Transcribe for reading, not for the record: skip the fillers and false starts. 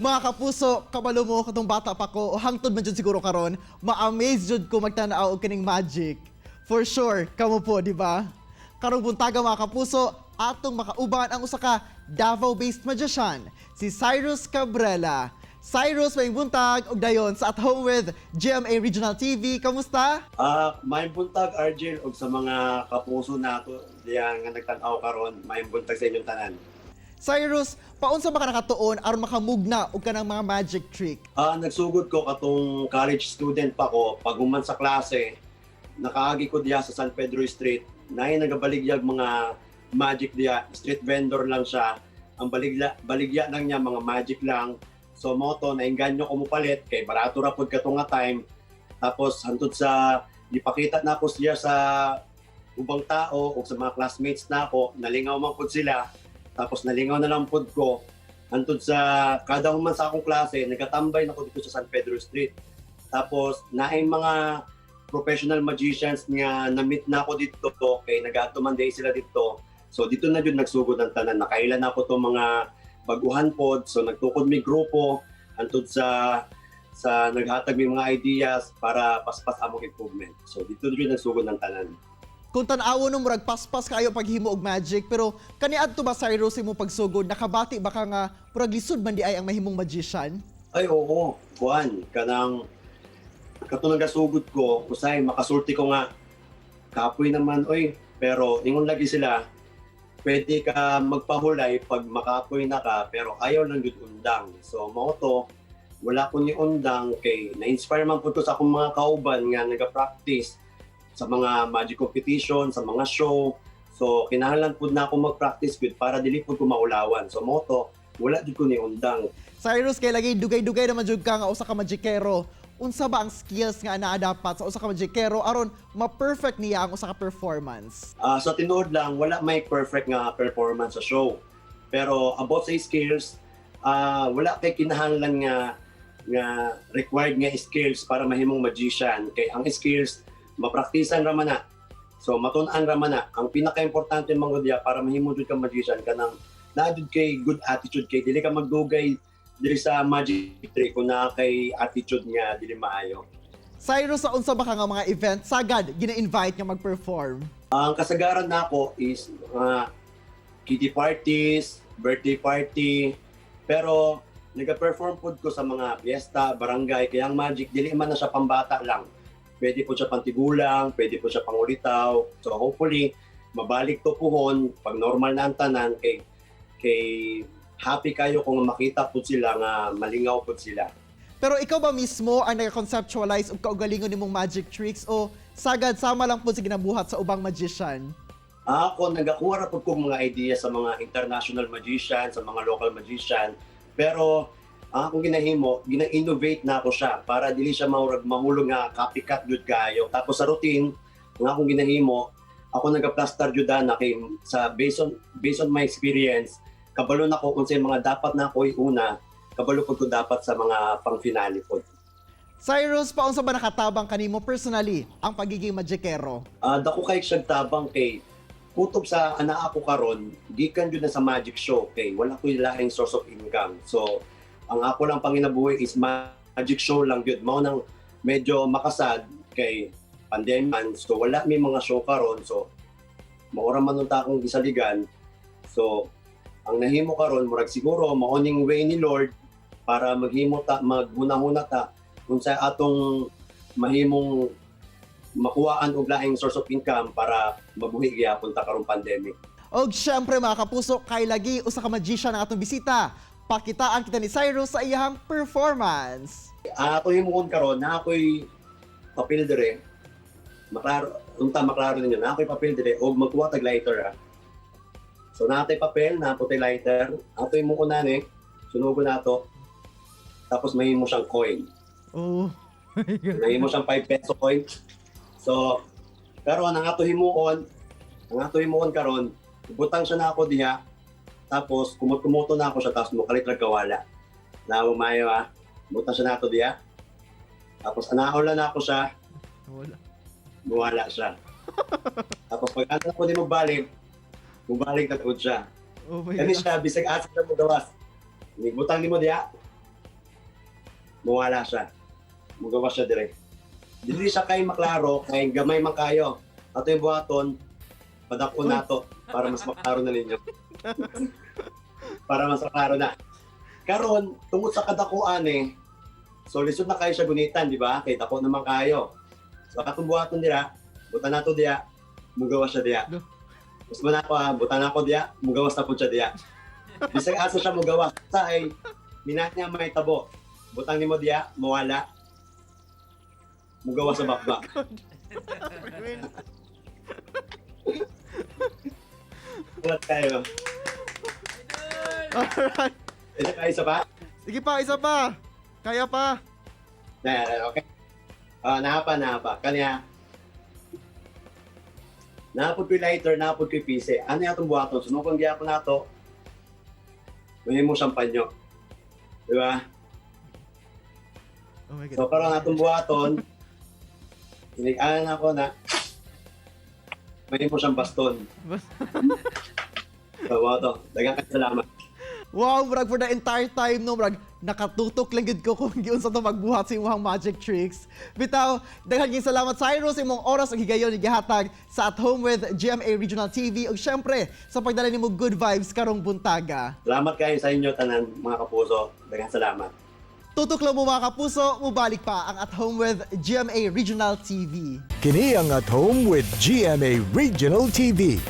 Mga kapuso, kabalo mo katong bata pa ko, o hangtod man jud siguro karon, ma-amaze jud ko magtan-aw og kining magic. For sure, kamo po, di ba? Karong buntaga, mga kapuso, atong makauban ang usa ka Davao-based magician, si Cyrus Cabrera. Cyrus, maayong buntag og dayon sa At Home with GMA Regional TV. Kamusta? Ah, maayong buntag, Argel, ug sa mga kapuso nato diya nga nagtan-aw karon, maayong buntag sa inyong tanan. Cyrus, paunsa ba ka nakatuon aron makamugna og kanang mga magic trick? Ah, nagsugod ko katong college student pa ko, pag human sa klase, nakaagi ko diya sa San Pedro Street, naay nagabaligyag mga magic diya, street vendor lang siya. Ang baligya, baligya lang niya mga magic lang. So mao to, nainganyo ko mopalit kay barato ra pud kato nga time. Tapos hantod sa gipakita na ako siya sa ubang tao o sa mga classmates na ako, nalingaw man pud sila. Tapos nalingaw na lang pud ko. Hantod sa kada human sa akong klase, nagatambay na ko dito sa San Pedro Street. Tapos naay mga professional magicians nga na-meet na ako dito kay nagaadto man diay sila dito. So dito na jud nagsugod ang tanan. Nakaila na ako tong mga baguhan pod. So nagtukod mi grupo hantod sa naghatag mi mga ideas para paspas among improvement. So dito jud nagsugod ang tanan. Kung tan-awon no, murag paspas kaayo paghimo og magic, pero kaniadto ba, Cyrus, imo pagsugod, nakabati ba ka nga murag lisod man di ay ang mahimong magician? Ay oo, kuan kanang katong nagasugod ko, usay makasulti ko nga kapoy naman oy, pero ingon lagi sila, pwede ka magpahulay pag makapoy na ka, pero ayaw lang jud undang. So mao to, wala ko ni undang kay na-inspire man pud ko sa akong mga kauban nga naga-practice sa mga magic competition, sa mga show. So kinahanglan pud na ako mag-practice gud para dili pud ko maulawan. So mao to, wala jud ko ni undang. Cyrus, kay lagi dugay-dugay naman jud ka nga usa ka magikero. Unsa ba ang skills nga naa dapat sa usa ka magikero aron ma-perfect niya ang usa ka performance? Ah, sa tinuod lang, wala may perfect nga performance sa show. Pero about sa skills, wala kay kinahanglan nga nga required nga skills para mahimong magician. Kay ang skills, mapraktisan ra man na. So matun-an ra man na. Ang pinaka-importante man gud diya para mahimo jud kang magician, kanang naa jud kay good attitude, kay dili ka magdugay diri sa magic trick kung naa kay attitude nga dili maayo. Cyrus, sa unsa ba ka nga mga event sagad gina-invite nga mag-perform? Ang kasagaran nako is mga kiddie parties, birthday party, pero nag-perform pod ko sa mga fiesta, barangay, kaya ang magic dili man na siya pambata lang. Pwede po siya pantigulang, pwede po siya pangulitaw. So hopefully mabalik to puhon pag normal na ang tanan, kay kay happy kayo kung makita po sila nga malingaw po sila. Pero ikaw ba mismo ang nag-conceptualize og kaugalingon nimong magic tricks o sagad sama lang po sa ginabuhat sa ubang magician? Ako, nagakuha ra pud kong mga idea sa mga international magician, sa mga local magician. Pero ang akong ginahimo, gina-innovate na ako siya para dili siya mahurag mahulog nga copycat jud kayo. Tapos sa routine, ang akong ginahimo, ako nag-plaster jud ana kay sa based on my experience, kabalo na ko kung sa mga dapat na ako iuna, kabalo pud ko dapat sa mga pang-finale pod. Cyrus, paunsa ba nakatabang kanimo personally ang pagiging magikero? Ah, dako kay siyang tabang kay kutob sa anaa ko karon gikan jud na sa magic show, kay wala ko'y laing source of income. So ang ako lang panginabuhi is magic show lang gyud. Mao nang medyo makasad kay pandemic man, so wala may mga show karon, so mao ra man unta akong gisaligan. So ang nahimo karon, murag siguro mao ning way ni Lord para maghimo ta, maghunahuna ta kung sa atong mahimong makuhaan og laing source of income para mabuhi gyapon ta karong pandemic. Og syempre, mga kapuso, kay lagi usa ka magician ang atong bisita. Pakitaan kita ni Cyrus sa iyang performance. Ato himuon karon, na ako'y papel dire. Maklaro, unta maklaro ninyo, na ako'y papel dire og magkuha tag lighter ha. So naa tay papel, naa po tay lighter. Ato himuon na ni, sunugon nato. Tapos mahimo siyang coin. Oh. Nahimo siyang 5 peso coin. So, karon ang ato himuon karon, butang siya na ako diha. Tapos kumot-kumuto na ako siya, tapos mukalit ra kawala. Na mayo ah. Butang siya nato diha. Tapos anaon lang na ako siya, Wala. Muwala siya. Tapos pag ano ko di mo balik, mubalik na pud siya. Oh my Kani God. siya bisag asa siya mo gawas. Butang nimo diha. Muwala siya. Mugawas siya dire. Dili siya kay maklaro, kay gamay man kayo. Ato yung buhaton, padako nato para mas maklaro na ninyo. Para mas maklaro na. Karon, tungod sa kadakuan eh, so lisod na kayo siya gunitan, di ba? Kay dako naman kayo. So atong buhaton dira, butan nato diya, mugawas siya diya. Mas man ako ha, butan ako diya, mugawas na po siya diya. Bisag asa siya mugawas, sa ay minat niya may tabo. Butang nimo diya, mawala. Mugawas sa bakbak. Wala tayo. Alright. Isa pa, isa pa? Sige pa, isa pa. Kaya pa. Na, okay. Ah, napa, napa. Kanya, napod ko'y lighter, napod ko'y pise. Ano yung atong buhaton? Sunukon gyapon nato. May mo siyang panyo. Di ba? Oh my God. So, karon atong buhaton, inig-anan ako na, may mo siyang baston. So, wow to. Daghang kay salamat. Wow, murag for the entire time no, murag nakatutok lang gid ko kung giunsa to magbuhat sa imong magic tricks. Bitaw, daghan gyud salamat, Cyrus, imong oras ug higayon gihatag sa At Home with GMA Regional TV ug syempre sa pagdala nimo good vibes karong buntaga. Salamat kayo sa inyo tanan, mga kapuso. Daghang salamat. Tutok lang mo, mga kapuso, mubalik pa ang At Home with GMA Regional TV. Kini ang At Home with GMA Regional TV.